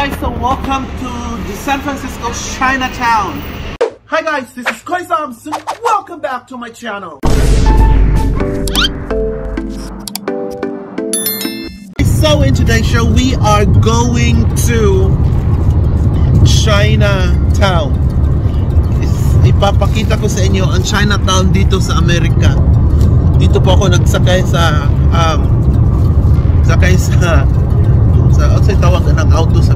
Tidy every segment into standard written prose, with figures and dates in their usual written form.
Guys, so welcome to the San Francisco Chinatown. Hi guys, this is Koy Samson. Welcome back to my channel. So in today's show, we are going to Chinatown. Ipapakita ko sa inyo ang Chinatown dito sa Amerika. Dito po ako nagsakay sa sakay sa sa tawag ng auto sa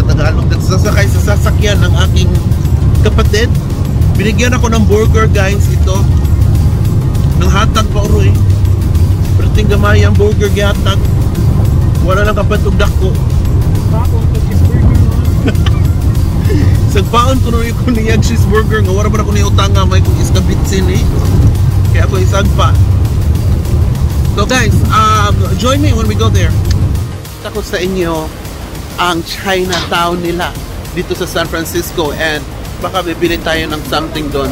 Tagalog. Nagsasakay sa sasakyan ng aking kapatid. Binigyan ako ng burger, guys, ito. Nang hatag pa uroy. Pero gamay ang burger gihatag. Wala lang kapatid og dako. Sagpaon ko nung ko niya cheeseburger nga wala ba ko ni utang nga may kong iskabitsin eh. Kaya ako isagpa. So guys, join me when we go there. Ako sa inyo ang Chinatown nila dito sa San Francisco, and baka bibili tayo ng something doon.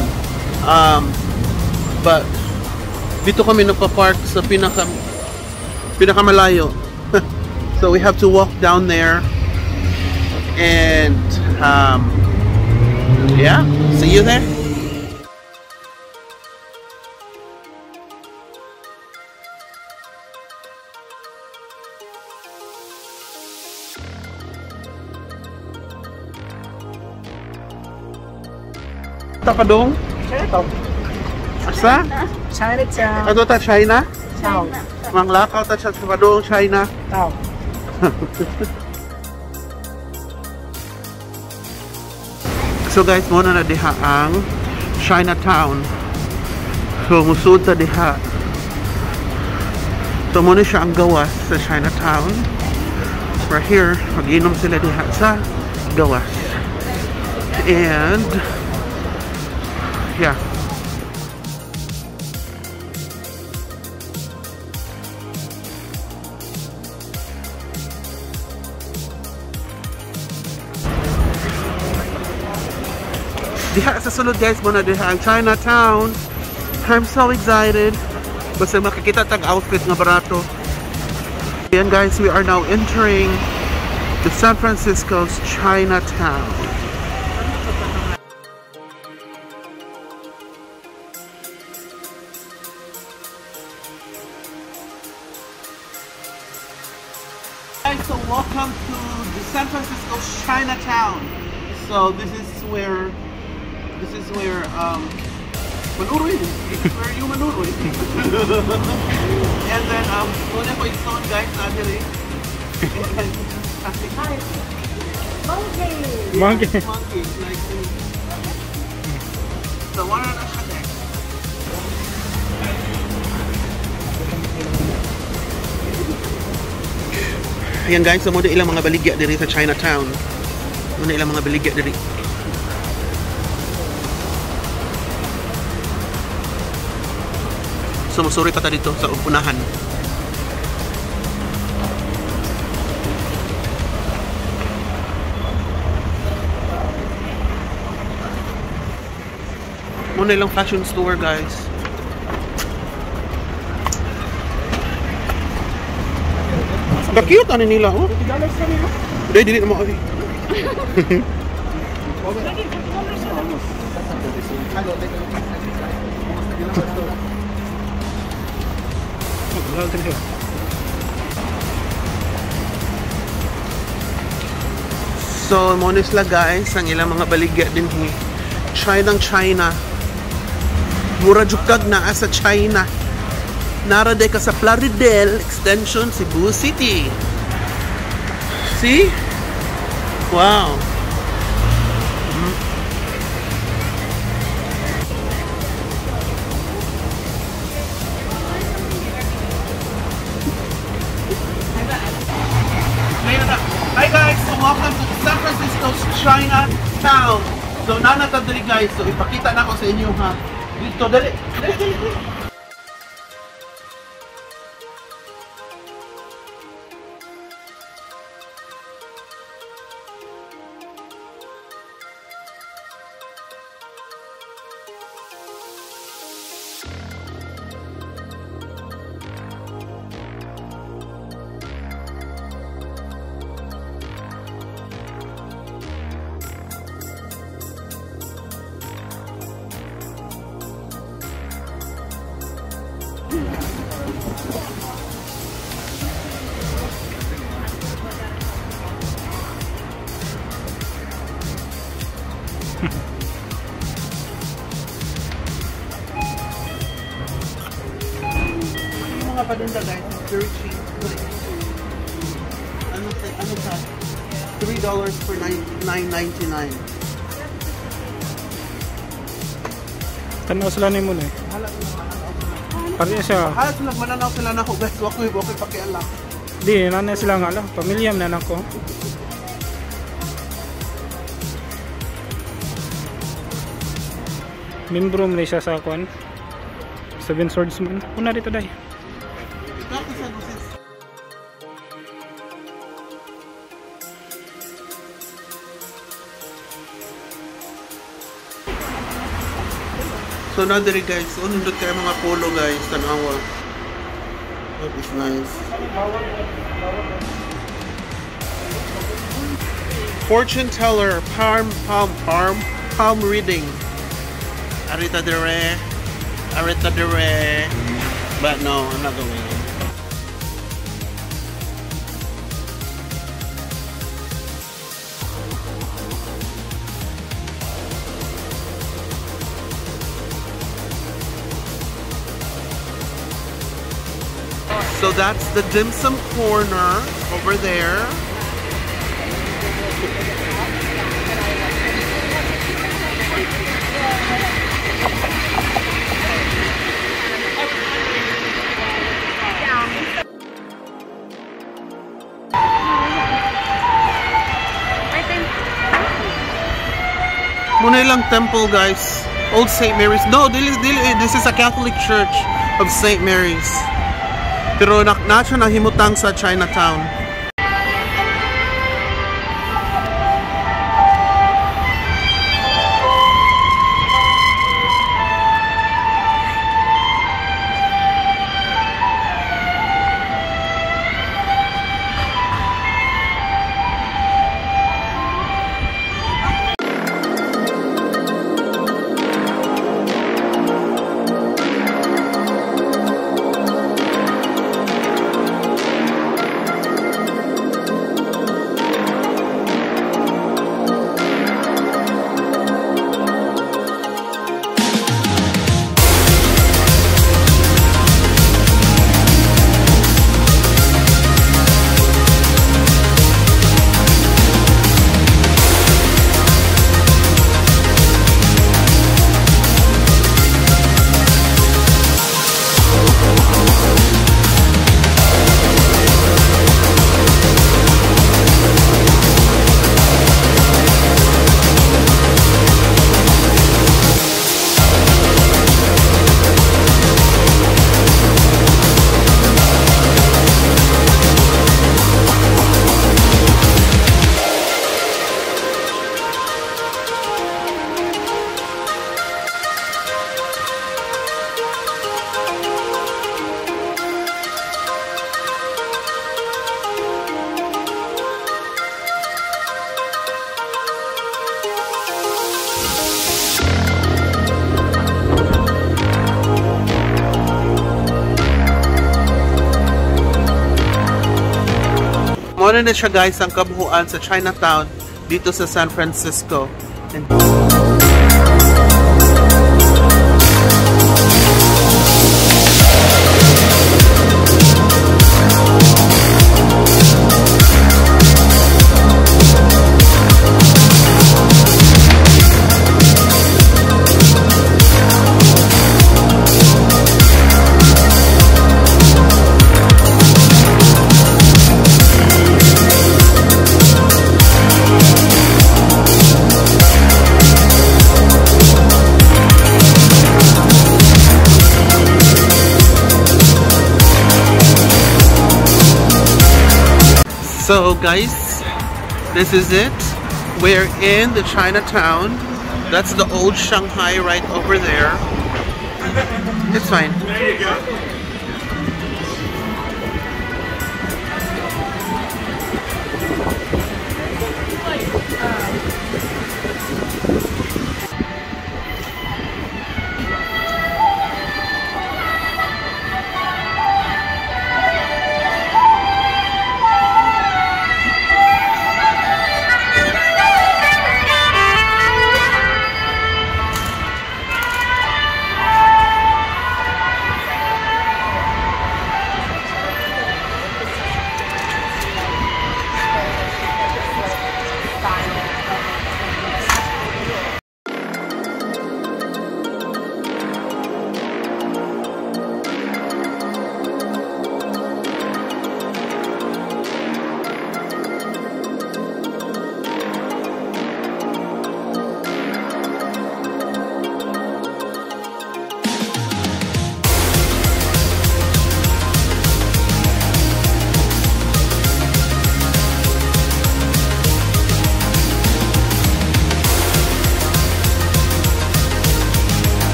But dito kami nagpa-park sa pinakamalayo. So we have to walk down there, and yeah, see you there. Tapadong? Chinatown. Asa? Chinatown. Ato ta China? Town. Manglakaw ta sa Tapadong, China. Town. So guys, muna na diha ang Chinatown. So musud ta diha. So muna siya ang gawas sa Chinatown. Right here, mag-inom sila diha sa gawas. And yeah. Diha sa sulod guys, muna diha ang Chinatown. I'm so excited. Basta makikita tag outfit nga barato. Ayan guys, we are now entering the San Francisco's Chinatown. Guys, so welcome to the San Francisco Chinatown. So this is where Manuroy. It's where you Manuroy. And then muna ko igsoon guys na diri. Monkey. Monkey. Monkey like me. So wala na siya there. Ayan guys, so muna ilang mga baligya diri sa Chinatown. Muna ilang mga baligya diri. So musuri pa ta dito sa unahan. Muna ilang fashion store guys. Ka-cute ano nila, oh. Dili dili na mo. So, mo ni sila guys, ang ilang mga baligya din hi. China China. Mura jud kag naa sa China. Nara day ka sa Plaridel Extension, Cebu City. See? Wow. Hi guys, so welcome to San Francisco's Chinatown. So nanata diri guys, so ipakita na ko sa inyo ha. Dito dali. Dali dali. Dali. Very cheap. Like, ano sa? $3 for $9.99. Tanaw sila ni mo na eh. Pareha siya. Halos lang mananaw sila na ako guys. Wakoy, wakoy pakialam. Di, nanay sila nga lang. Pamilya na lang ko. Membro man siya sa kwan. Seven Swordsman. Una dito day. So na diri guys, unod kayo mga polo guys, tanawa. That is nice. Fortune teller, palm reading. Arita dire, arita dire. But no, I'm not going in. So that's the dim sum corner over there. Muna ilang temple, guys. Old St. Mary's. No, this is a Catholic church of St. Mary's. Pero na siya nahimutang sa Chinatown. Muna na siya guys ang kabuuan sa Chinatown dito sa San Francisco. And so guys, this is it. We're in the Chinatown. That's the old Shanghai right over there. It's fine. There you go.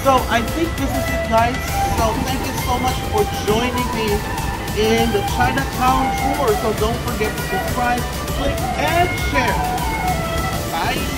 So I think this is it, guys. So thank you so much for joining me in the Chinatown tour. So don't forget to subscribe, click, and share. Bye.